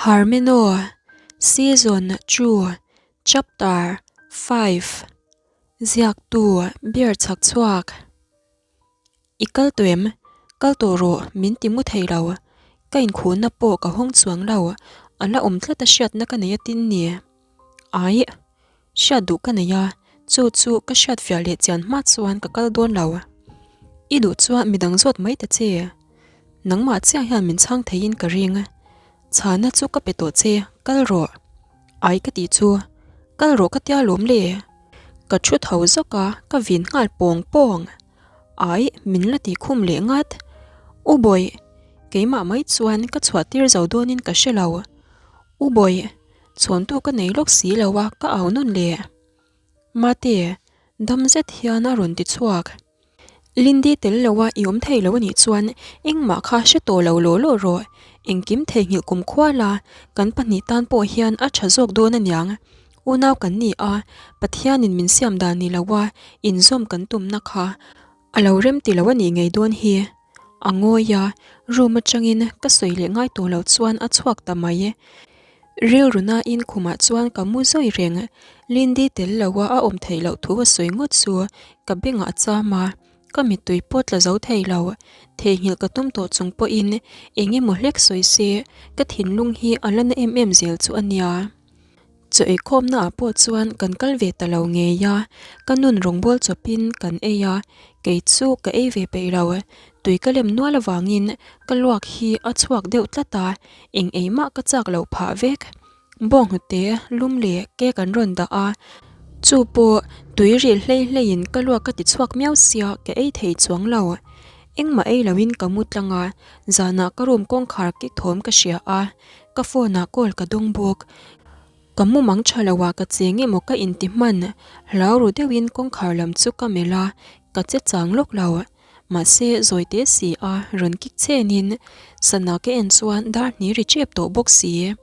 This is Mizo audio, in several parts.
Harmeno, Season 2, Chapter 5 Ziaktu Beer chhak chhuak. I kal tawh em? Kal tawh rawh, min ti mu thei lo. Ka inkhuhna pawh ka hawng chuang lo, a la awm tlat a hriatna ka nei a tin ni. Aih, hriat duh ka nei a, chu chu ka hriat fiah leh chian hma chuan ka kal dawn lo. I duh chuan midang zawt mai ta che. Nangmah chiah hian min chhang theiin ka ring. Chhana chu ka pe tawh che, kal rawh. Ai ka tih chu, kal rawh ka tia lawm le. Ka thu tho zawk a, ka vin nghal pawng pawng. Ai, min la tih khum leh ngat. U Bawih, keimah mai chuan ka chhuah tir zo dawnin ka hre lo. U Bawih, chhawntu ka nei lawk si lo a, ka au nawn le. Mate, dam zet hian a rawn ti chhuak. Lindy tel lo a i awm thei lo anih chuan engmah kha hre tawh lo law law rawh. Engkim theihnghilh kum khual a, kan pahnih tan pawh hian a tha zawk dawn aniang. Unau kan ni a, Pathianin min siam dan ni lo a inzawm kan tumna kha a lo rem ti lo anih ngei dawn hi. A ngawi a, room atangin ka sawi leh ngai tawh lo chuan a chhuak ta mai. Rilru nain khumah chuan ka mu zawi reng. Lindy tel lo a a awm theih loh thu a sawi ngawt chu ka bengah a cham a, ka mittui pawh tla zo thei lo. Theihnghilh ka tum tawh chung pawhin eng emaw hlek sawi se ka thinlung hi a la na em em zel chu a nia. Chaw eikhawmna ah pawh chuan kan kal ve ta lo ngei a, ka nun rawngbâwl chawpin kan ei a, kei chu ka ei ve peih lo. Tui ka lem nual avangin ka luak hi a chhuak deuh tlat a, eng ei mah ka chak loh phah vek. Bawnghnute lum leh cake an rawn dah a, chu pawh tui ril hlei hleiin ka luak ka ti chhuak miau sia ka ei thei chuang lo. Engmah ei loin ka mu tlang a, zanah ka room kawngkhar kik thawm ka hria a, Ka phone ah call ka dawng bawk. Ka mu mang tha lo ah ka cheng emaw ka inti hman. Hlau ru deuhin kawngkhar lam chu ka melh a, ka che chang lawk lo. Mahse zawi te si a rawn kik chenin sana ka en chuan dar hnih ri tep tawh bawk si.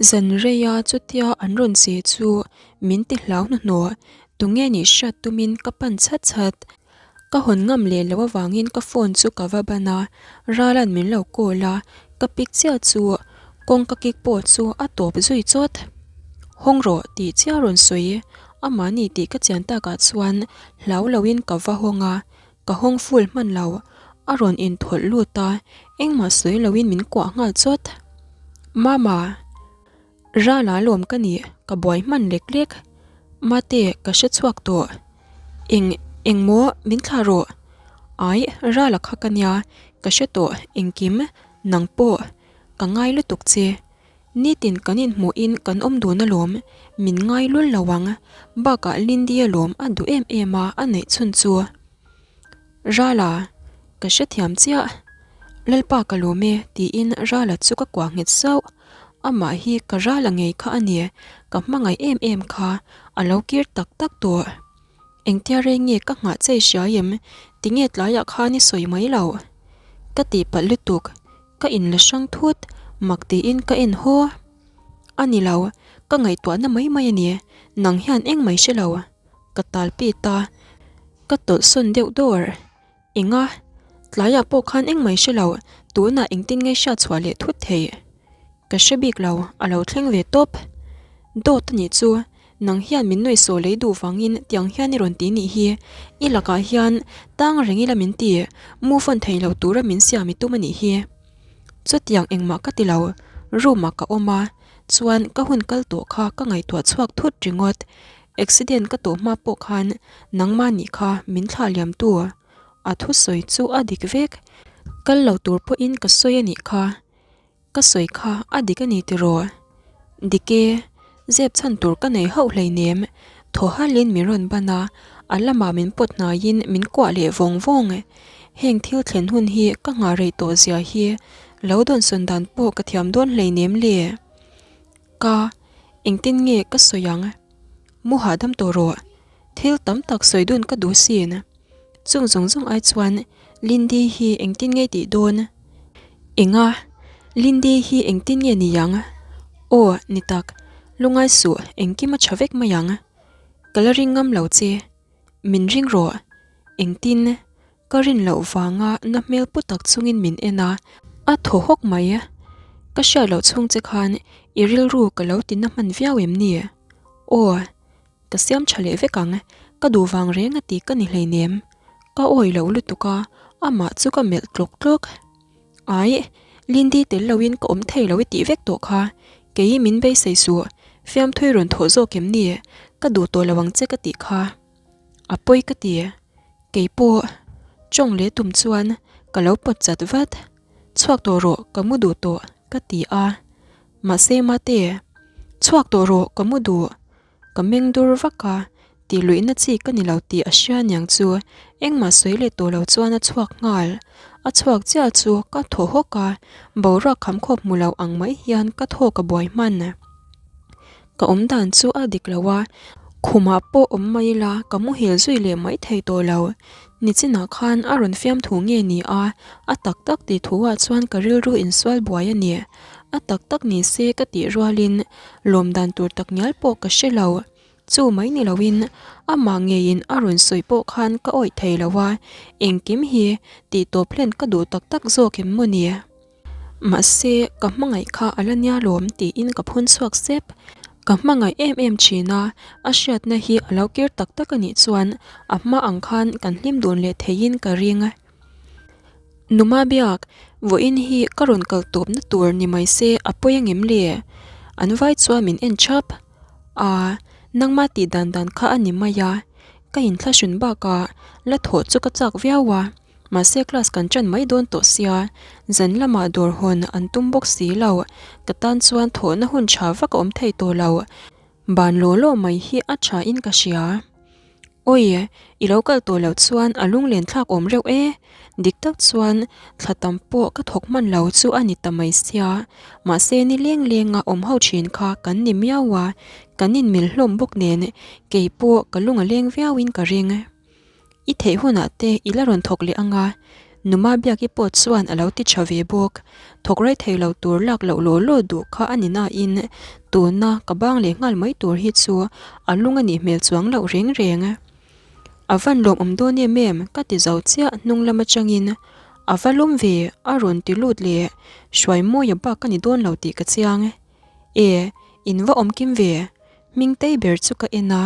Zan reia chutia an rawn che chu min ti hlau hnuhnawh. Tunge nih hriat tumin ka pan chhat chhat. Ka hawn ngam leh loh avangin ka phone chu ka va ban a, Ralan min lo call a, ka pick chiah chu kawngka kik pawh chu a tawp zui chawt. Hawng rawh tih chiah rawn sawi, amahni tih ka chian takah chuan hlau loin ka va hawng a, ka hawng full hman lo, a rawn inthawlh lut a, engmah sawi loin min kuah nghal chawt. Mama. Rala lawm ka nih, ka buai hman lek lek. Mate, ka hre chhuak tawh. Eng, eng maw, min thlah rawh. Ai, Rala kha ka nia, ka hre tawh, engkim, nang pawh, ka ngai lutuk che. Nitin kan inhmuhin kan awm dun alawm, min ngai lul lo ang. Bakah Lindy alawm a duh em em a, a neih chhun chu. Rala, ka hrethiam chiah. Lalpa ka lawm e, tiin Rala chu ka kuah nghet sauh. Amah hi ka ral a ngei kha a ni, ka hmangaih em em kha, a lo kir tak tak tawh. Engtia rei nge ka nghah chei hria em, tinge tlaiah khan i sawi mai loh? Ka tihpalh lutuk, ka inla hrang thut, mak tiin ka en haw. A ni lo, ka ngaihtuahna mai mai a ni, nang hian engmah i hre lo. Ka tal pit a, ka tawlhsawn deuh dawr. Enga? Tlaiah pawh khan engmah i hre lo, tunah engtin nge hriat chhuah leh thut theih? Ka hre bik lo, a lo thleng ve tawp. Dawt a nih chu, nang hian min nuih saw lei duh vangin tiang hian i rawn ti nih hi, i lakah hian tang reng ila min ti, move on thei lo tura min siam i tum a nih hi. Chutiang engmah ka ti lo, room ah ka awm a, chuan ka hun kal tawh kha ka ngaihtuah chhuak thut ringawt. Accident ka tawh hma pawh khan nangmah nih kha min thlah liam tu. A thusawi chu a dik vek. Kal lo tur pawhin ka sawi a nih kha. Ka sawi kha a dik a ni tiraw? Dik e, zep chhan tur ka nei hauh hleinem. Thaw halin min rawn ban a, a lamah min pawt hnaiin min kuah leh vawng vawng. Heng thil thlen hun hi ka nghah rei tawh zia hi lo dawnsawn dan pawh ka thiam dawn hleinem le. Ka, engtin nge ka sawi ang? Mu hahdam tawh rawh. Thil tam tak sawi dun ka duh sin. Chung zawng zawng ai chuan Lindy hi engtin nge tih dawn? Enga? Lindy hi engtin nge ni ang? Aw, ni tak. Lungai suh, engkim a tha vek mai ang. Ka la ring ngam lo che. Min ring rawh. Engtin? Ka rin loh vanga na hmel pu tak chungin min en a, a thaw hawk mai. Ka hriat loh chhung che khan i rilru ka lo ti na hman viau em ni? Aw, ka siam tha leh vek ang, ka duh vang reng a ti ka ni hleinem. Ka awi lo lutuk a, amah chu ka melh tlawk tlawk. Ai, Lindy tel loin ka awm thei lo i tih vek tawh kha, kei min beisei suh, fiamthui rawn thawh zawk em ni? Ka duh tawh lo ang che ka tih kha. A pawi ka ti. Kei pawh tawng leh tum chuan ka lo pawt chat vat. Chhuak tawh rawh ka mu duh tawh ka ti a. Mahse mate, chhuak tawh rawh ka mu duh. Ka meng dur vak a, tih luihna chi ka ni lo tih a hria niang chu engmah sawi leh tawh lo chuan a chhuak nghal. A chhuak chiah chu ka thaw hawk a, boruak kham khawp hmu lo ang mai hian ka thaw ka buai hman. Ka awm dan chu a dik lo a, khumah pawh awm mai ila ka muhil zui leh mai thei tawh lo. Nichinah khan a rawn fiamthu nge ni a, a tak tak tih thu ah chuan ka rilru insual buai a ni. A tak tak ni se ka tih rualin lawm dan tur tak ngial pawh ka hre lo. Chu mai ni loin amah ngeiin a rawn sawi pawh khan ka awih thei lo a, engkim hi tih tawp hlen ka duh tak tak zawk em maw ni? Mahse, ka hmangaih kha a la nia lawm tiin ka phun chhuak sep. Ka hmangaih em em thin a, a hriatna hi a lo kir tak tak a nih chuan a hma ang khan kan hlim dun leh theiin ka ring. Numa biak, vawiin hi ka rawn kal tawpna tur ni mai se a pawi angem le? An vai chuan min en thap. A, nangma tih dan dan kha a ni mai a, ka inthlahrun bakah la thawh chu ka chak viau a. Mahse class kan ṭan mai dawn tawh sia, zan lamah dawr hawn an tum bawk si lo, ka tan chuan thawhna hun ṭha vak a awm thei tawh lo. Ban law law mai hi a ṭha in ka hria. Awi, i lo kal tawh loh chuan a lunglen thlak awm reuh e. Dik tak chuan thla tam pawh ka thawk hman lo chu a ni ta mai sia. Mahse ni leng lenga awm ho ṭhin kha kan ni miau a, kan inmil hlawm bawk nen kei pawh ka lung a leng viauin ka ring. I theih hunah te i la rawn thawk leh ang a, Numa Biaki pawh chuan a lo ti tha ve bawk. Thawk rei thei lo tur lak loh law law duh kha a ni nain tuna ka bang leh nghal mai tur hi chu a lung a nih hmel chuang loh reng reng. A van lawmawm dawn em em ka ti zo chiah hnung lam atangin a va lawm ve a rawn ti lut leh Hruaimawia bak a ni dawn lo tih ka chiang. E, in va awm kim ve. Hmingtei ber chu ka en a,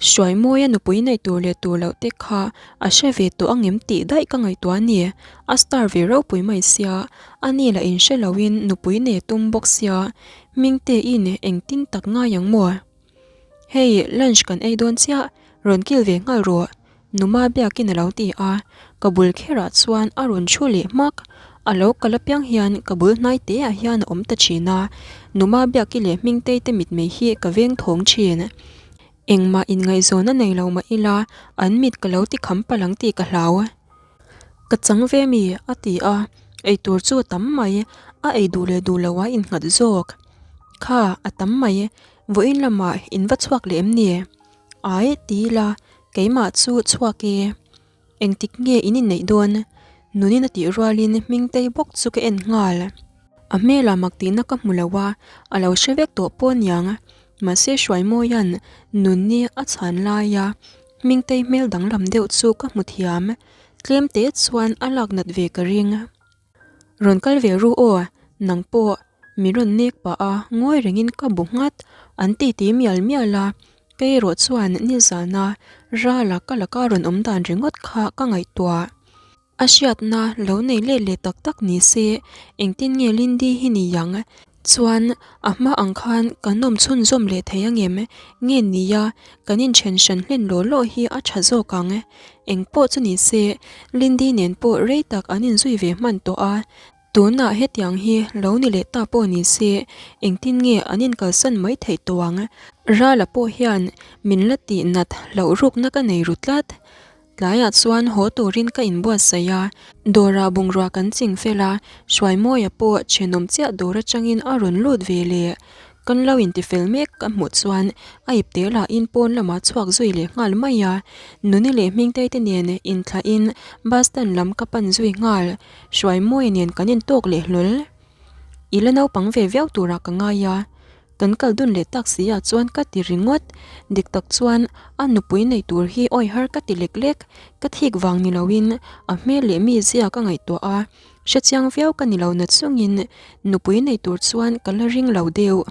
Hruaimawia nupui nei tur leh tur loh te kha a hre ve tawh angem tih daih ka ngaihtuah a ni. A star ve ropui mai sia, a ni lah inhre loin nupui nei a tum bawk sia, Hmingteiin engtin tak ngai ang maw? Hei, lunch kan ei dawn chiah, rawn kil ve nghal rawh. Numa biakin a lo ti a, ka bul kherah chuan a rawn thu leh hmak. A lo kal apiang hian ka bul hnai te ah hian a awm ta thin a, Numa biaki leh Hmingtei te mitmei hi ka veng thawng thin. Engmah inngaihzawn a nei lo mah ila an mit ka lo ti kham palh ang tih ka hlau. Ka chang ve mi? a ti a, eitur chu a tam mai, a ei duh leh duh loh a innghat zawk. Kha, a tam mai, vawiin lamah in va chhuak leh em ni? Ai, ti ila, keimah chu chhuak e. Engtik nge in inneih dawn? Nunin a tih rualin Hmingtei bawk chu ka en nghal. A hmelah mak tihna ka hmu lo a, a lo hre vek tawh pawh aniang. Mahse Hruaimawia'n Nunni a chhan laia Hmingtei hmel danglam deuh chu ka hmu thiam. Tlem te chuan a lak nat ve ka ring. Rawn kal ve ru aw, nang pawh min rawn nek pah a, ngawi rengin ka bu nghat, an titi mial mial a, kei erawh chuan nizana Rala ka laka rawn awm dan ringawt kha ka ngaihtuah. A hriatna lo nei let leh tak tak ni se, engtin nge Lindy hi ni ang? Chuan a hma ang khan kan awm chhunzawm leh thei angem? Nge nia, kan inthen hran hlen law law hi a tha zawk ang. Eng pawh chu ni se, Lindy nen pawh rei tak an inzui ve hman tawh a. Tunah hetiang hi lo ni leh ta pawh ni se, engtin nge an inkalsan mai theih tawh ang? Rala pawh hian min la tih nat hlauh rukna ka nei ru tlat. Tlaiah chuan haw turin ka inbuatsaih a, dawrah bungrua kan ching fel a, Hruaimawia pawh thenawm chiah dawr atangin a rawn lut ve leh. Kan lo intifel mek ka hmuh chuan a ipte lahin pawn lamah chhuak zui leh nghal mai a, Nuni leh Hmingtei te nen inthlahin bus stand lam ka pan zui nghal, Hruaimawia nen kan intawk leh hlawl. I la naupang ve viau turah ka ngai a, Kan kal dun leh tak si ah chuan ka ti ringawt. Dik tak chuan a nupui nei tur hi awi har ka ti lek lek. Ka thik vang ni loin a hmel leh mi zia ka ngaihtuah a. Hrechiang viau ka ni lo na chungin nupui nei tur chuan ka la ring lo deuh.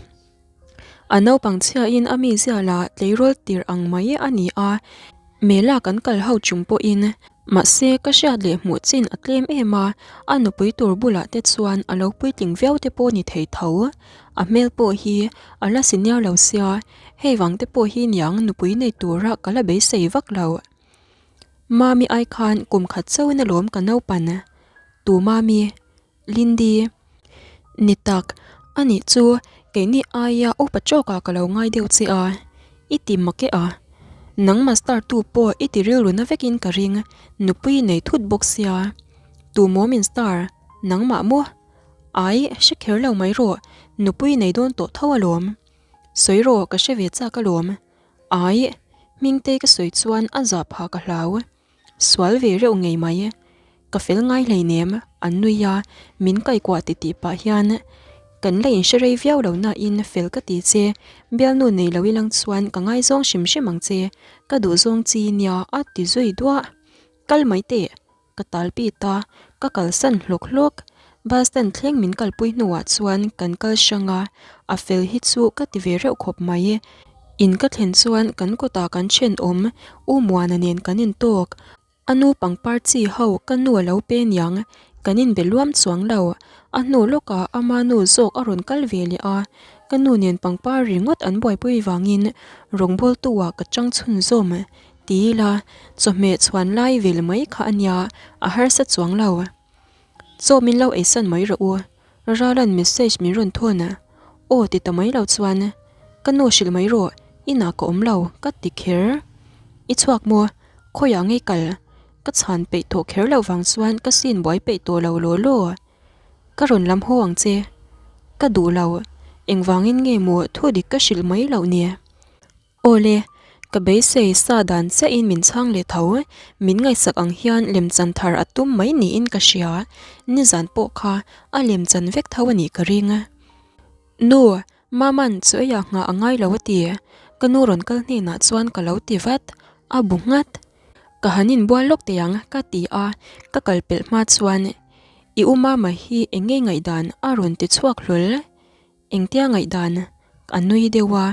A naupang chhiain a mizia la tleirawl tir ang mai a ni a, Mela kan kal ho chung pawhin mahse ka hriat leh hmuh chin a tlem em a, a nupui tur bulah te chuan a lo puitling viau te pawh ni thei tho. A hmel pawh hi a la senior lo sia, hei vang te pawh hi niang nupui nei tura ka la beisei vak lo. Mami ai khan kum khat chauhin alawm ka naupan. Tu Mami? Lindy, Ni tak, anih chu keini aia upa tawkah ka lo ngai deuh che a, i ti mak e a. Nangmah star tu pawh i ti rilru na vekin ka ring, nupui nei thut bawk sia. Tu maw min star, nangmah maw? Ai, hre kher lo mai rawh, nupui nei dawn tawh tho alawm. Sawi rawh, ka hre ve chak alawm. Ai, Hmingtei ka sawi chuan a zah phah ka hlau. Sual ve reuh ngei mai. Ka fel ngai hleinem, an nui a, min kaikuah ti tih pah hian kan la inhre rei viau lo nain fel ka ti che, bialnu nei lo ilang chuan ka ngaizawng hrim hrim ang che, ka duhzawng chi nia a ti zui duah. Kal mai teh, ka tal pit a, ka kalsan hlawk hlawk. Bus stand thleng min kalpui hnuah chuan kan kal hrang a, a fel hi chu ka ti ve reuh khawp mai. In ka thlen chuan kan kawtah kan thenawm U Muana nen kan intawk. A nu pangpar chi ho ka nu a lo pe niang, kan inbe luam chuang lo. A hnu lawkah ama nu zawk a rawn kal ve leh a, ka nu nen pangpar ringawt an buaipui vangin rawngbawltu-ah ka chang chhunzawm ti ila chawhmeh chhuan lai vel mai kha a nia, a harsa chuang lo. Chaw min lo eisan mai rawh u, Ralan message min rawn thawn a, aw ti ta mai lo chuan ka nu hrilh mai rawh, inah ka awm lo ka ti kher. I chhuak maw? Khawiah ngei kal? Ka chhan peih tawh kher loh vang chuan ka sin buai peih tawh lo law law. Ka rawn lam haw ang che. Ka duh lo, engvangin nge maw thu dik ka hrilh mai loh ni? Awle, ka beisei sa dan chiahin min chhang leh tho, min ngaihsak ang hian lemchan thar a tum mai niin ka hria, nizan pawh kha a lemchan vek tho a nih ka ring. Nu, Maman chu eiah nghah a ngai lo a ti, ka nu rawn kal hnenah chuan ka lo ti vat, a bu nghat. Ka han inbual lawk teh ang ka ti a, ka kal pelh hma chuan i u Mama hi eng nge ngaihdan a rawn ti chhuak hlawl. Engtia ngaihdan a nui deuh a,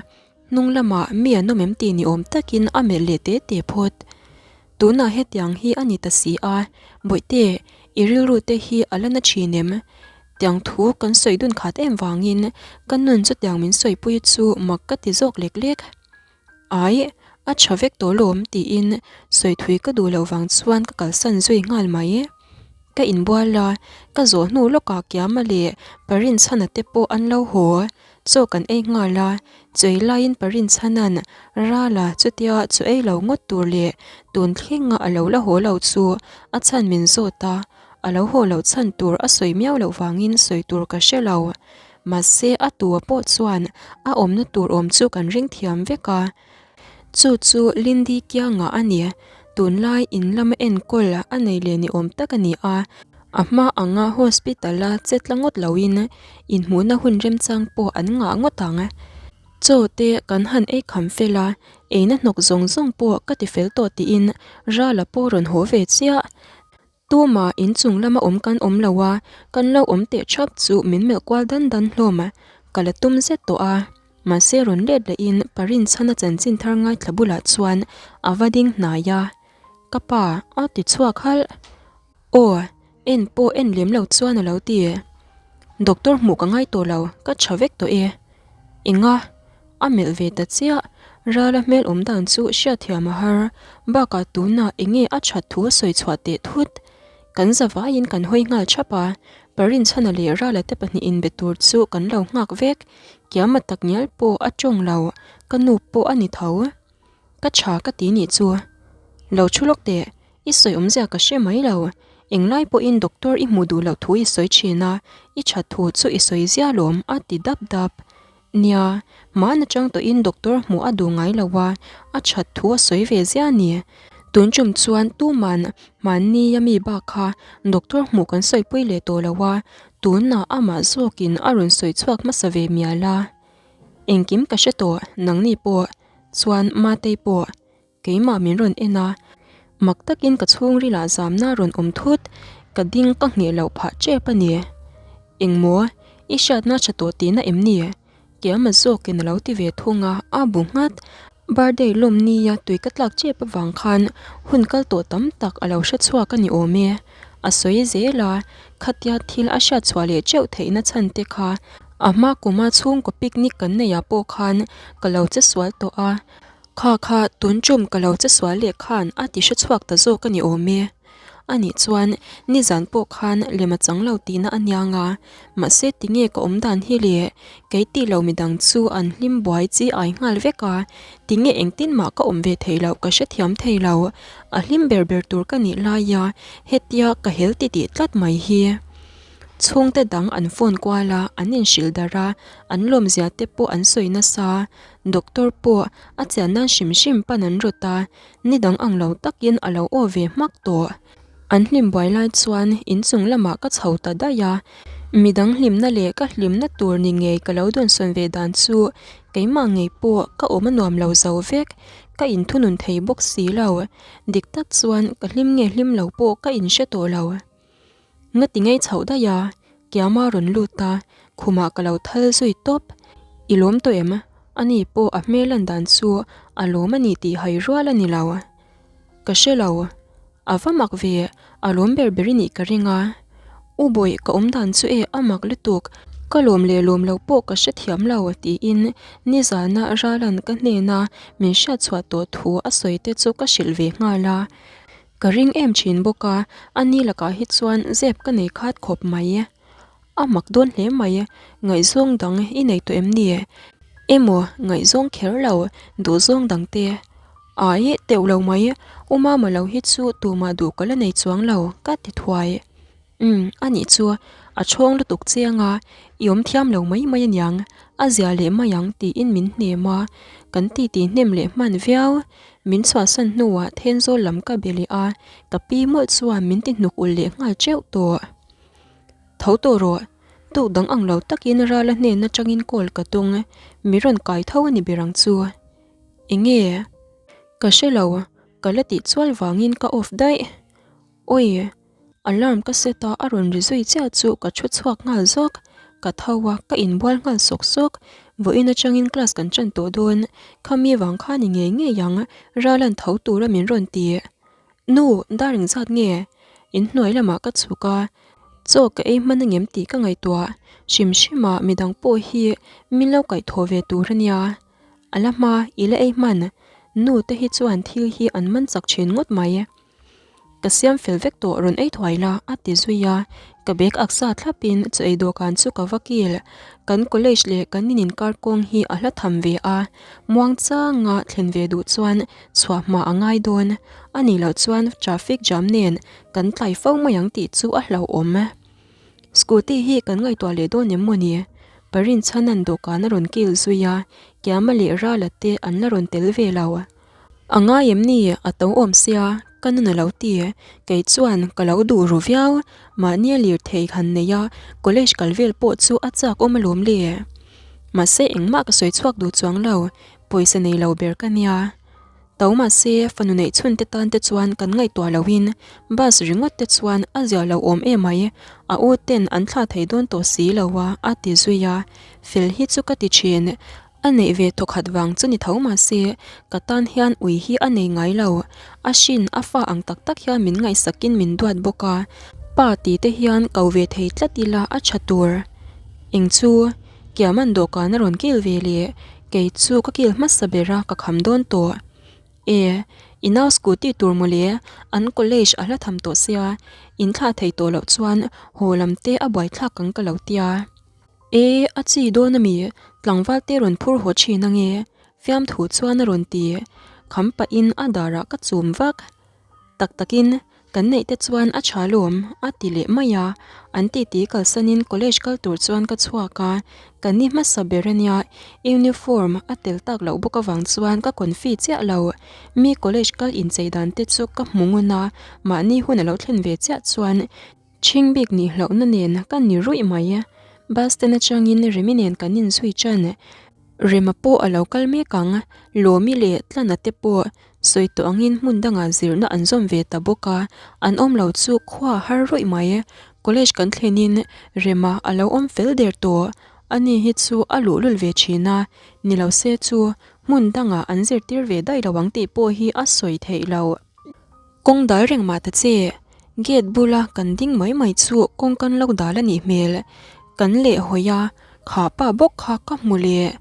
hnung lamah mi an awm em tih ni awm takin a melh leh te te phawt. Tunah hetiang hi a ni ta si a, Bawihte, i rilru te hi a la na thin em? Tiang thu kan sawi dun khat em vangin ka nun chutiang min sawipui chu mak ka ti zawk lek lek. Ai, a tha vek tawh lawm tiin sawi thui ka duh loh vang chuan ka kalsan zui nghal mai. Ka inbual a, ka zawh hnu lawkah Kiama leh Parinchhana te pawh an lo haw. Chaw kan ei nghal a, chaw ei laiin Parinchhana'n Rala chutia chaw ei lo ngawt tur leh tun thlenga a lo la haw lo chu a chhan min zawt a, a lo haw loh chhan tur a sawi miau loh vangin sawi tur ka hre lo. Mahse a tua pawh chuan a awmna tur awm chu kan ring thiam vek a. Chu chu Lindy kiangah a ni. Tunlai in lama enkawl a nei leh ni awm tak a ni a. A hma anga hospital-a che tla ngawt loin inhmuhna hun remchang pawh an ngah ngawt ang. Chaw te kan han ei kham fel a, eina hnawk zawng zawng pawh ka ti fel tawh tiin Rala pawh rawn haw ve chiah. Tuma inchung lama awm kan awm lo a, kan lo awm teh thap chu min melh kual dan dan hlawm. Ka la tum zet tawh a, mahse rawn let lehin Parinchhana chanchin thar ngaithla bulah chuan a va ding hnai a, Ka pa, a ti chhuak halh. Aw, en pawh en lem lo chuan a lo ti. Doctor hmuh ka ngai tawh lo, ka tha vek tawh e. Enga? A melh ve ta chiah. Rala hmel awm dan chu hriatthiam a har. Bakah tunah enge a that thu a sawi chhuah teh thut. Kan za vaiin kan hawi nghal thap a, Parinchhana leh Rala te pahnihin inbe tur chu kan lo nghak vek. Kiama tak ngial pawh a tawng lo, ka nu pawh a ni tho. Ka tha ka ti nih chu. Lo thu lawk teh, i sawi awmzia ka hre mai lo. Englai pawhin doctor i hmuh duh loh thu i sawi thin a, i that thu chu i sawi zia lawm a ti dap dap. Nia, hmaan atang tawhin doctor hmuh a duh ngai lo a, a that thu a sawi ve zia ni. Tun tum chuan tuman hmanni a mi bak kha doctor hmuh kan sawipui leh tawh lo a, tunah amah zawkin a rawn sawi chhuak hmasa ve mial a. Engkim ka hre tawh, nangni pawh, chuan Matei pawh. Keimah min rawn en a, mak takin ka chhungrilah zamna rawn awm thut. Ka ding ka ngheh loh phah tep a ni. Engmaw? I hriatna tha tawh tihna em ni? Kiama zawkin a lo ti ve thung a, a bu nghat. Birthday lawm nia tui ka tlak tep avang khan hun kal tawh tam tak a lo hre chhuak a ni awm e. A sawi zel a, khatia thil a hriat chhuah leh teuh theihna chhan te kha a hma kuma chhungkaw picnic kan neih ah pawh khan ka lo che sual tawh a, kha kha tun tum ka lo che sual leh khan a ti hre chhuak ta zawk a ni awm e. A nih chuan nizan pawh khan lem a chang lo tihna a niang a, mahse tinge ka awm dan hi le? Kei tih lo midang chu an hlim buai chi ai nghal vek a, tinge engtin mah ka awm ve thei loh ka hrethiam thei lo, a hlim ber ber tur ka nih laia hetia ka hel ti tih tlat mai hi. Chhungte dang an phone kual a, an inhrilh darh a, an lawmzia te pawh an sawi nasa, doctor pawh a chian nan hrim hrim pan an rawt a, Ni dang ang lo takin a lo aw ve hmak tawh. An hlim buai lai chuan inchung lamah ka chho ta daih a, midang hlimna leh ka hlimna tur ni ngei ka lo dawnsawn ve dan chu keimah ngei pawh ka awm a nuam lo zo vek, ka inthunun thei bawk si lo. Dik tak chuan ka hlim nge hlim lo pawh ka inhre tawh lo. Nga ti ngei chhoh daih a, Kiama rawn lut a, khumah ka lo thal zui tawp. I lawm tawh em? Ani pawh a hmel lan dan chu a lawm a ni tih hai rual a ni lo. Ka hre lo. A va mak ve, a lawm ber ber i nih ka ring a. U Bawih ka awm dan chu e a mak lutuk, ka lawm leh lawm lo pawh ka hre thiam lo tiin nizana Ralan ka hnena min hriatchhuah tawh thu a sawi te chu ka hrilh ve nghal a. Ka ring em thin bawk a, a ni lakah hi chuan zep ka nei khat khawp mai. A mak dawn hle mai, ngaihzawng dang i nei tawh em ni? Emaw ngaihzawng kher lo, duhzawng dang te. Ai, teuh lo mai, u Mama lo hi chu tumah duh ka la nei chuang lo, ka ti thuai. Umm, a nih chu, a chhawng lutuk chiang a, i awm thiam lo mai mai aniang, a zia leh mai ang tiin min hnem a, kan titi hnem leh hman viau. Min chhuahsan hnuah Thenzawl lam ka be leh a, ka pi mawlh chuan min ti hnuk ulh leh nghal teuh tawh. Tho tawh rawh, tuk dang ang lo takin Rala hnen atangin call ka tung, mi rawn kai tho a ni ber ang chu. Enge? Ka hre lo, ka la tih chual vangin ka off daih. Awi! Alarm ka set a, a rawn ri zui chiah chu ka thu chhuak nghal zawk. Ka tho a, ka inbual nghal sawk sawk. Vawiin atangin class kan tan tawh dawn. Khami vang kha ni ngei ngei ang, Ralan tho tura min rawn ti. Nu, dar engzat nge? Inhnuai lamah ka chhuk a, chaw ka ei hman angem tih ka ngaihtuah. Hrim hrimah midang pawh hi min lo kaihthawh ve tur a nia. A la hma, i la ei hman. Nu te hi chuan thil hi an man chak thin ngawt mai. Ka siam fel vek tawh rawn ei thuai la a ti zui a, ka bag ak sa thlap in chaw ei dawhkan chu ka va kil. Kan college leh kan in inkar kawng hi a hla tham ve a, muang changa thlen ve duh chuan chhuah hma a ngai dawn. A nih loh chuan traffic jam nen kan tlai fo mai ang tih chu a hlauhawm. Scooty hi kan ngaihtuah leh dawn em mawni? Parinchhanan dawhkan a rawn kil zui a, Kiama leh Rala te an la rawn tel ve lo. A ngai em ni? A to awm sia, ka nun a lo ti. Kei chuan ka lo duh ru viau, mahnia lirthei han nei a, college kal vel pawh chu a chak awm alawm le. Mahse engmah ka sawi chhuak duh chuang lo, pawisa nei lo ber ka nia. To mahse fanu neih chhun te tan te chuan kan ngaihtuah loin bus ringawt te chuan a zia lo awm emai, a u ten an thlah thei dawn tawh si lo a, a ti zui a. Fel hi chu ka ti thin. A neih ve thawkhat vang chu ni tho mahse, ka tan hian ui hi a nei ngai lo. A hrin a fa ang tak tak hian min ngaihsakin min duat bawk a, pa ti te hian ko ve thei tlat ila a tha tur. Eng chu? Kiaman dawhkan a rawn kil ve leh, kei chu ka kil hmasa ber a ka kham dawn tawh. E, i nau scooty tur mawle, an college a hla tham tawh sia, in thlah thei tawh loh chuan haw lam te a buaithlak ang ka lo tia. E, a chi dawn a mi, tlangval te rawn phur haw thin ange, fiamthu chuan a rawn ti. Kham pahin a darah ka chum vak. Tak takin, kan neih te chuan a tha lawm, a ti leh mai a. An titi kalsanin college kal tur chuan ka chhuak a, ka ni hmasa ber ania, uniform a tel tak loh bawk avang chuan ka confi chiah lo. Mi college kal inchei dan te chu ka hmu ngun a, mahni hun a lo thlen ve chiah chuan Chhing bik nih hlauhna nen ka ni ruih mai. Bus stand atangin Remi nen kan inzui tan. Rema pawh a lo kal mek ang, Lawmi leh Tlana te pawh. Sawi tawh angin hmun dangah zirna an zawm ve ta bawk a, an awm lo chu khua a har rawih mai. College kan thlenin Rema a lo awm fel der tawh. Ani hi chu a luhlul ve thin a, ni lo se chu hmun dangah an zirtir ve daih lo ang tih pawh hi a sawi theih loh. Kawng dal reng mah ta che, gate bula kan ding mai mai chu kawng kan lo dal a nih hmel. Kan leh hawi a, kha pa bawk kha ka hmu leh.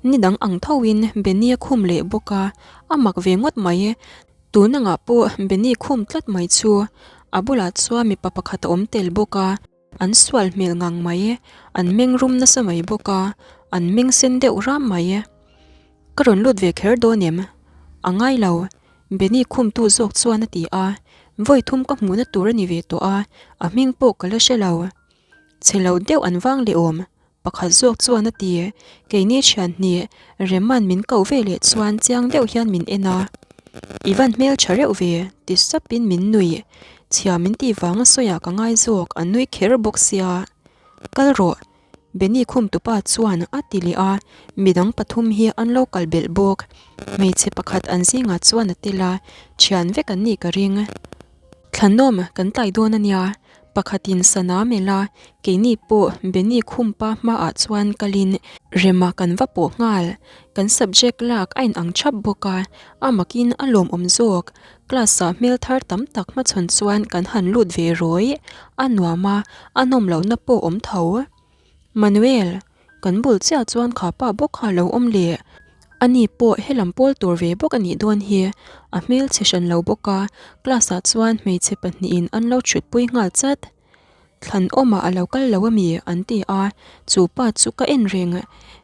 Ni dang ang thoin Benny a khum leh bawk a, a mak ve ngawt mai. Tun angah pawh Benny khum tlat mai chu a bulah chuan mipa pakhat a awm tel bawk a. An sual hmel ngang mai, an meng rum nasa mai bawk a, an meng sen deuh ram mai. Ka rawn lut ve kher dawn em? A ngai lo, Benny khumtu zawk chuan a ti a, vawi thum ka hmuhna tur a ni ve tawh a, a hming pawh ka la hre lo. Chhe lo deuh an vang leh awm, Pakhat zawk chuan a ti, Keini thian hnih, Rema'n min koh ve leh chuan chiang deuh hian min en a. I van hmel tha reuh ve, ti sapin min nui. Chhia min tih vanga sawiah ka ngai zawk, a nui kher bawk sia. Kal rawh, Benny khumtupa chuan a ti leh a, midang pathum hi an lo kal belh bawk. Hmeichhe pakhat an zingah chuan a tel a, thian vek an nih ka ring. Thlanawm kan tlai dawn a nia, pakhatin sana melh a, keini pawh Benny khumpa hmaah chuan kalin Rema kan va pawh nghal. Kan subject lak a inang thap bawk a, a makin a lawmawm zawk. Class-ah hmel thar tam tak hmachhawn chuan kan han lut ve rawih, a nuam a, a nawm lohna pawh awm tho. Manuel, Kan bul chiah chuan kha pa bawk kha a lo awm leh. Ani pawh helam pawl tur ve bawk a nih dawn hi. A hmel chhe hran lo bawk a, class ah chuan hmeichhe pahnihin an lo thutpui nghal chat. Thlan awmah a lo kal lo a mi an ti a, chu pa chu ka en reng.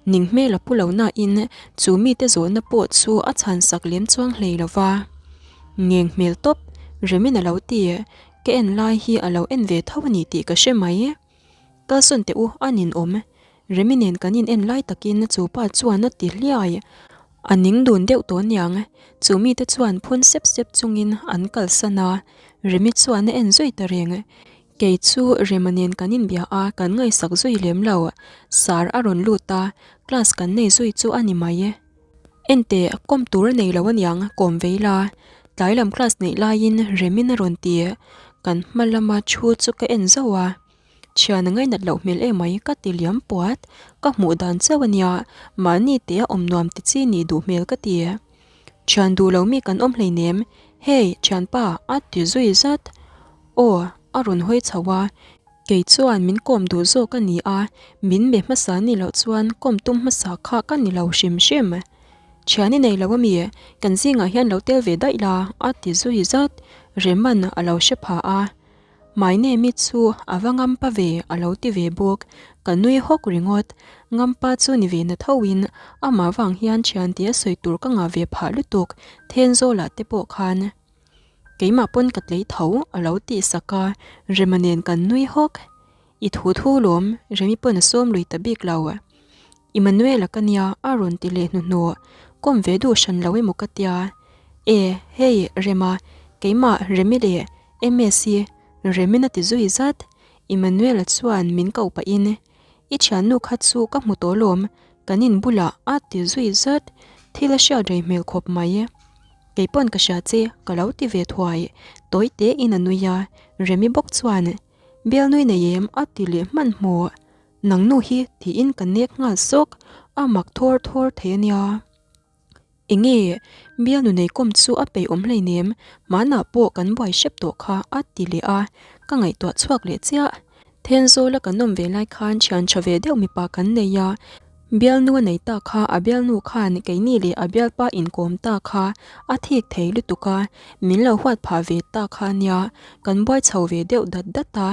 Ning hmel a pu lo nain chu mite zawhna pawh chu a chhan sak lem chuang hlei lo va. Ngeng hmel tawp, Remin a lo ti. Ka en lai hi a lo en ve tho a ni tih ka hre mai. Kalsawn teh u, a ninawm. Remi nen kan in en lai takin chu pa chuan a ti hliai. A ning dun deuh tawh niang. Chu mite chuan phun sep sep chungin an kalsan a, Remi chuan a en zui ta reng. Kei chu Rema nen kan inbia a, kan ngaihsak zui lem lo. Sar a rawn lut a, class kan nei zui chu a ni mai. Enteh, kawm tur a nei lo aniang, kawm vei la. Tlai lam class neih laiin Remin a rawn ti. Kan hma lama thu chu ka en zauh a. Thian a ngainat loh hmel emai ka ti liam puat. Ka hmuh dan chauh ania, mahni teh a awm nuam ti chi nih duh hmel ka ti. Thian duh lo mi kan awm hleinem, hei thianpa a ti zui zat. Aw, a rawn hawi chho a. Kei chuan min kawm duh zawk a ni a, min be hmasa ni loh chuan kawm tum hmasa kha ka ni lo hrim hrim. Thian i nei lo a mi, kan zingah hian lo tel ve daih la, a ti zui zat. Reman a lo hre pha a. My name i chu a va ngampa ve a lo ti ve bawk. Ka nui hawk ringawt. Ngampa chu ni ve na thoin amah vang hian thian tia sawi tur ka ngah ve phah lutuk, Thenzawlah te pawh khan. Keimah pawn ka tlei tho a lo tih sak a, Rema nen kan nui hawk. I thu thu lawm, Remi pawn a sawm lui ta bik lo. Emmanuel-a ka nia a rawn ti leh hnuhnawh, kawm ve duh hran lo emaw ka tia. E, hei, Rema, keimah Remi leh Ms-i, Remin a ti zui zat. Emmanuel-a chuan min koh pahin, I thiannu kha chu ka hmu tawh lawm, kan in bulah a ti zui zat. Thil a hriat rei hmel khawp mai. Kei pawn ka hria che, ka lo ti ve thuai. Tawi tein a nui a, Remi bawk chuan, Bialnui nei em? a ti leh hmanhmawh. Nang nu hi tiin ka nek nghal sawk, a mak thawr thawr thei a nia. Enge, bialnu nei kawm chu a peih awm hleinem, hmanah pawh kan buai hrep tawh kha, a ti leh a, ka ngaihtuah chhuak leh chiah. Thenzawla kan awm ve lai khan thian tha ve deuh mipa kan nei a, bialnu a nei ta kha a bialnu khan keini leh a bialpa inkawm ta kha a thik thei lutuk a, min lo huat phah ve ta kha nia, kan buai chho ve deuh dat dat a,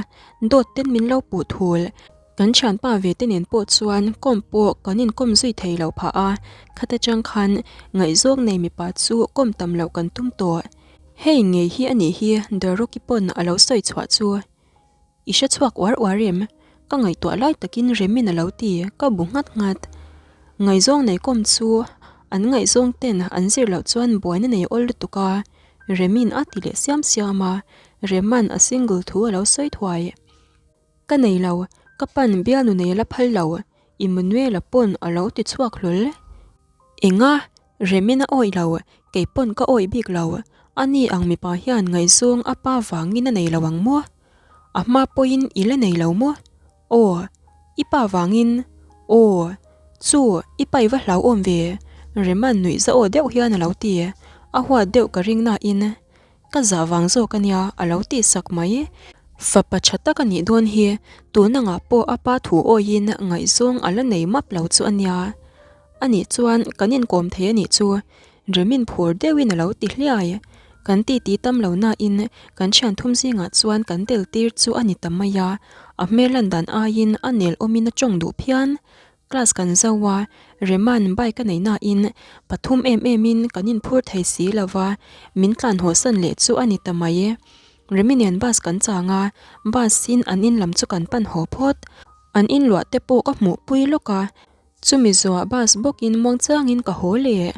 dawt ten min lo puh thul. Kan thianpa ve te nen pawh chuan kawm pawh kan inkawm zui thei lo phah a, khata chang khan ngaihzawng nei mipa chu kawm tam loh kan tum tawh. Hei ngei hi a nih hi Doroki pawn a lo sawi chhuah chu. I hre chhuak uar uar em? Ka ngaihtuah lai takin Remin a lo ti, ka bu nghat nghat. Ngaihzawng nei kawm chu an ngaihzawng ten an zir loh chuan buaina nei awl lutuk a, Remin a ti leh siam siam a, Reman a single thu a lo sawi thuai. Ka nei lo, ka pan bialnu nei a la phal lo, Immanuela pawn a lo ti chhuak hlawl. Enga? Remin a awih lo, Kei pawn ka awih bik lo, ani ang mipa hian ngaihzawng a pa vangin a nei lo ang maw? A hma pawhin i la nei lo maw? Aw, i pa vangin. Aw, chu, i pa i va hlauhawm ve, Rema'n nuih za aw deuh hian a lo ti. A huat deuh ka ring nain ka zah vang zawk a nia a lo tih sak mai. Fapa tha tak a nih dawn hi, tun angah pawh a pa thu awiin ngaihzawng a la nei map lo chu a nia. A nih chuan kan inkawm thei a nih chu, Remin phur deuhin a lo ti hliai. Kan titi tam lo nain kan thian thum zingah chuan kan tel tir chu a ni ta mai a, a hmel lan dan aiin a nel awmin a tawng duh phian. Class kan zo a, Rema'n bike a nei nain pathum em emin kan inphur thei si lo va, min tlan hawhsan leh chu a ni ta mai. Remi nen bus kan chang a, bus in an in lam chu kan pan haw phawt. An inluah te pawh ka hmuhpui lawk a, Chumi zuah bus bawkin muangchangin ka haw leh.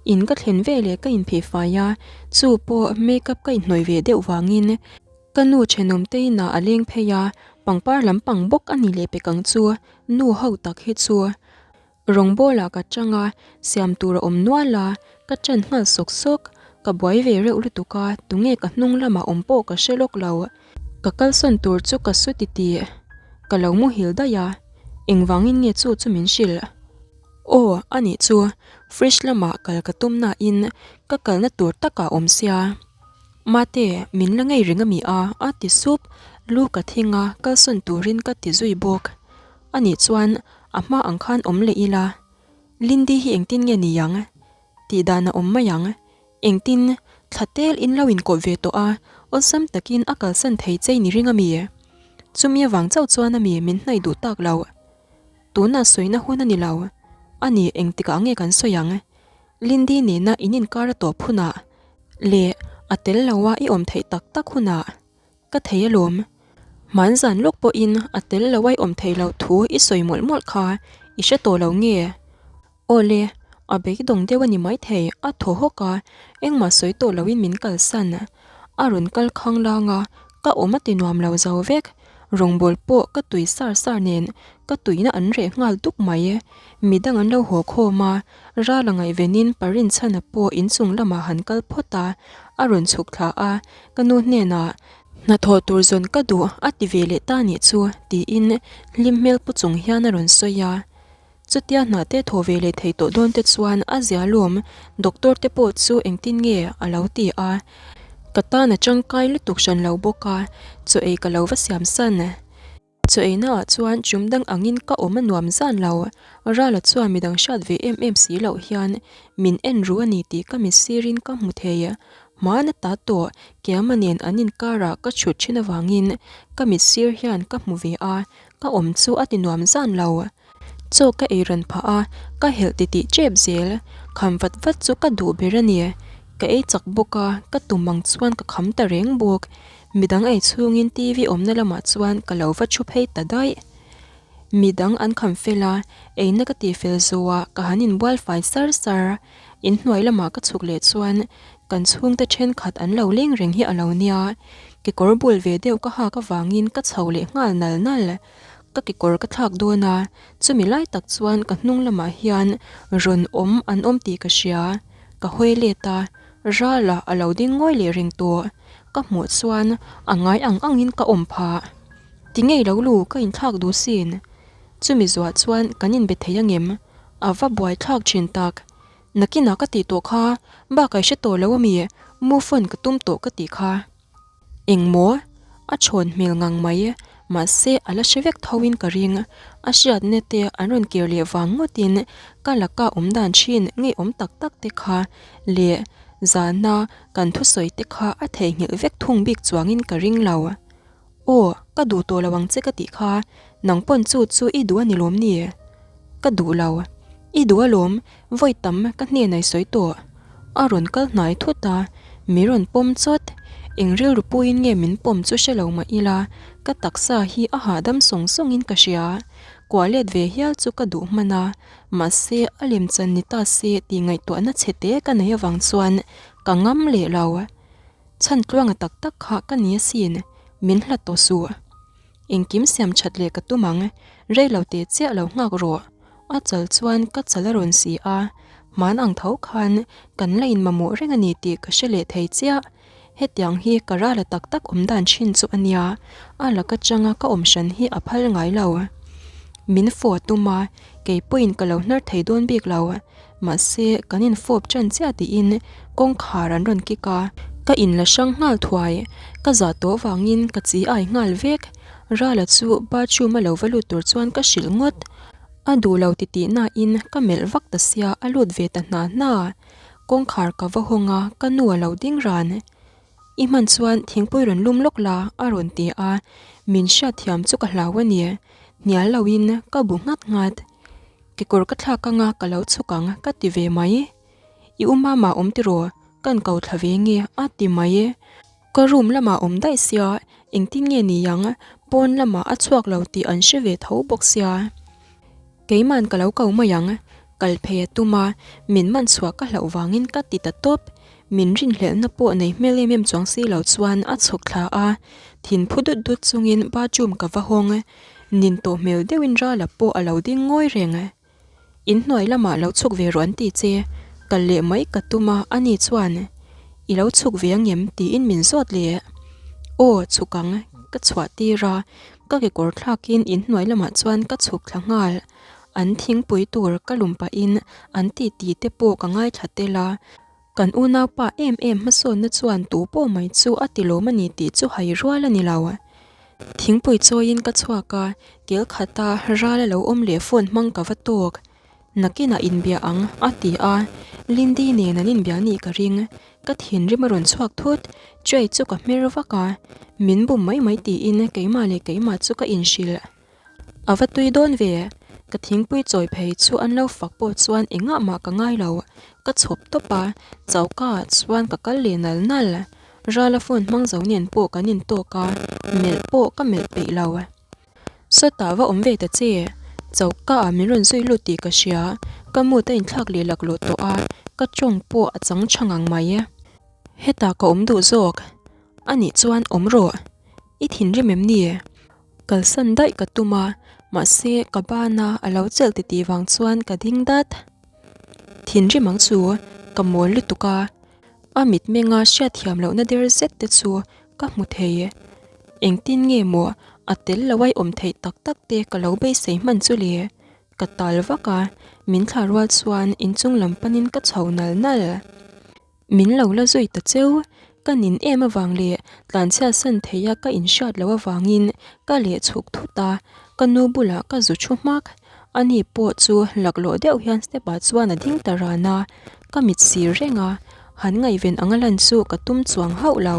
In ka thlen veleh ka inphih fai a, chu pawh makeup ka inhnawih ve deuh vangin ka nu thenawm te inah a leng phei a, pangpar lampang bawk a ni leh pek ang chu, nu ho tak hi chu. Rawngbawlah ka chang a, siam tur a awm nual a, ka chan nghal sawk sawk, ka buai ve reuh lutuk a, tunge ka hnung lamah awm pawh ka hre lawk lo. Ka kalsawn tur chu ka su titih, ka lo muhil daih a, engvangin nge chu chu min hrilh? Aw, a nih chu, fridge lamah kal ka tum nain ka kalna tur takah awm sia. Mate, min la ngei reng a mi a? a ti sup, lu ka thing a, kalsawn turin ka ti zui bawk. A nih chuan a hma ang khan awm leh ila, Lindy hi engtin nge ni ang? Tih dan a awm mai ang. Engtin, thla tel in lo inkawp ve tawh a, awlsam takin a kalsan thei chei ni ring a mi? Chumi avang chauh chuan a mi min hnaih duh tak lo. Tunah sawina hun a ni lo. A ni, engtikah nge kan sawi ang? Lindy nena in inkar a tawp hunah leh a tel lo a i awm theih tak tak hunah ka thei alawm. Hmanzan lawk pawhin a tel lo a i awm theih loh thu i sawi mawlh mawlh kha i hre tawh lo nge? Awle, a beidawng deuh a ni maithei, a thaw hawk a, engmah sawi tawh loin min kalsan. A rawn kal khang lang a, ka awm a ti nuam lo zo vek. Rawngbâwl pawh ka tui sar sar nen ka tuina an reh nghal duk mai. Midang an lo haw khawm a, ral a ngaihvenin Parinchhana pawh inchung lamah han kal phawt a, a rawn chhuk thla a, ka nu hnenah, Hnathawh tur zawn ka duh a ti ve leh ta nih chu, tiin hlim hmel pu chung hian a rawn sawi a. Chutia hna te thaw ve leh thei tawh dawn te chuan a zia lawm, doctor te pawh chu engtin nge a lo ti a, ka tan a tangkai lutuk hran lo bawk a, chaw ei ka lo va siam san. Chaw ei naah chuan chum dang angin ka awm a nuam zan lo, Rala chuan midang hriat ve em em si loh hian min en ru a ni tih ka mitsirin ka hmu thei. Hmana ta tawh Kiama nen an inkarah ka chhut thin avangin ka mitsir hian ka hmu ve a, ka awm chu a ti nuam zan lo. Chaw ka ei ran phah a, ka helh titih tep zel. Kham vat vat chu ka duh ber a ni. Ka ei chak bawk a, ka tum ang chuan ka kham ta reng bawk. Midang ei chhungin TV awmna lamah chuan ka lo va thu phei ta daih. Midang an kham fel a, eina ka tih fel zawhah ka han inbual fai sar sar. Inhnuai lamah ka chhuk leh chuan kan chhungte thenkhat an lo leng reng hi a lo nia. Kekawr bul ve deuh ka hak avangin ka chho leh nghal nal nal. Ka kekawr ka thlak dawn a, chumi lai tak chuan ka hnung lamah hian rawn awm an awm tih ka hria. Ka hawi let a, Rala a lo ding ngawi leh reng tawh. Ka hmuh chuan a ngai ang angin ka awm phah. Ti ngei lo lu ka inthlak duh sin. Chumi zuah chuan kan inbe thei angem? A va buai thlak thin tak. Nakinah ka tih tawh kha, bak I hre tawh lo ami? Move on ka tum tawh ka tih kha. Engmaw? A chhawn hmel ngang mai, mahse a la hre vek tho in ka ring. A hriatna te an rawn kir leh vang ngawtin ka laka awm dan thin ngeiawm tak tak te kha leh zana kan thusawi te kha a theihnghilh vek thung bik chuangin ka ring lo. Aw, ka duh tawh lo ang che ka tih kha, nang pawn chu chu i duh a ni lawm ni? Ka duh lo. I duh alawm, vawi tam ka hnenah i sawi tawh. A rawn kal hnai thut a, mi rawn pawm chawt. Eng rilru puiin nge min pawm chu hre lo mah ila, ka taksa hi a hahdam sawng sawngin ka hria. Kuah let ve hial chu ka duh hman a, mahse a lemchan ni ta se tih ngaihtuahna chhe te ka nei avang chuan ka ngam leh lo. Chhan tluanga tak tak kha ka ni asin, min hlat tawh suh. Engkim siam that leh ka tum ang, rei lo teh chiah lo nghak rawh. A chal chuan ka chal a rawn si a, Hman ang tho khan kan la inmamawh reng a ni tih ka hre leh thei chiah. Hetiang hi ka rala tak tak awm dan thin chu a nia, a lak atanga ka awm hran hi a phal ngai lo. Min fawh tum a, kei pawhin ka lo hnar thei dawn bik lo. Mahse, kan infawp tan chiah tiin kawngkhar an rawn kik a. Ka inla hrang nghal thuai, ka zah tawh vangin ka chi ai nghal vek. Rala chu bathroom a lo va lut tur chuan ka hrilh ngawt. A duh lo ti tih nain ka melh vak ta sia a lut ve ta hna hna. Kawngkhar ka va hawng a, ka nu a lo ding ran. I hman chuan thingpui rawn lum lawk la a rawn ti a, min hriatthiam chu ka hlau a ni. Hnial loin ka bu nghat nghat. Kekawr ka thlak anga ka lo chhuk ang ka ti ve mai. I u mama awm tiraw? Kan ko thla ve nge a ti mai. Ka room lamah awm daih sia, engtin nge ni ang, pawn lamah a chhuak lo tih an hre ve tho bawk sia. Keiman ka lo ko mai ang, kal phei a tum a, min man chhuah ka hlauh vangin ka ti ta tawp. Min rinhlelhna pawh nei hmel em em chuang si lo chuan a chhuk thla a, thin phu dut dut chungin bathroom ka va hawng. Nin tawh hmel deuhin Rala pawh a lo ding ngawi reng. In hnuai lamah lo chhuk ve rawh an ti che, kal leh mai ka tum a, ani chuan I lo chhuk ve angem tiin min zawt leh. Aw, chhuk ang, ka chhuah tir a, ka kekawr thlakin in hnuai lamah chuan ka chhuk thla nghal. An thingpui tur ka lum pahin an titi te pawh ka ngaithla tel a, kan unaupa em em hmasawnna chuan tu pawh mai chu a ti lawm a ni tih chu hai rual a ni lo. Thingpui chawiin ka chhuak a, kel khata ral a lo awm leh phone hmang ka va tawk. Nakinah inbia ang, a ti a. Lindy nen an inbia nih ka ring. Ka thinrim a rawn chhuak thut. Tray chu ka hmer vak a, min bum mai mai tiin keimah leh keimah chu ka inhrilh. A va tui dawn ve. Ka thingpui chawi phei chu an lo fak pawh chuan engah mah ka ngai lo. Ka chhawp tawp a, choka ah chuan ka kal leh nal nal. Rala phone hmang zo nen pawh kan intawk a, melh pawh ka melh peih lo. Sawtah va awm ve ta che. Choka ah min rawn zui lut tih ka hria. Ka mood a inthlak leh laklawh tawh a, ka tawng pawh a chang tha ngang mai. Hetah ka awm duh zawk. Anih chuan awm rawh. I thinrim em ni? Kalsan daih ka tum a, mahse ka bana a lo chelh titih vang chuan ka ding dat. Thinrim ang chu ka mawl lutuk a, a mitmenga hriatthiam lohna der zet te chu ka hmu thei. Engtin nge maw a tel lo ai awm theih tak tak te ka lo beisei hman chu le? Ka tal vak a, min thla rual chuan inchung lam panin ka chho nal nal. Min lo la zui ta cheu, ka nin em avang leh tlanchhiat san theia ka inhriat loh avangin ka leh chhuk thut a, ka nu bulah ka zu thu hmak. Ani pawh chu laklawh deuh hian step ah chuan a ding ta ran a, ka mit sir reng a, han ngaihven anga lan chu ka tum chuang hauh lo.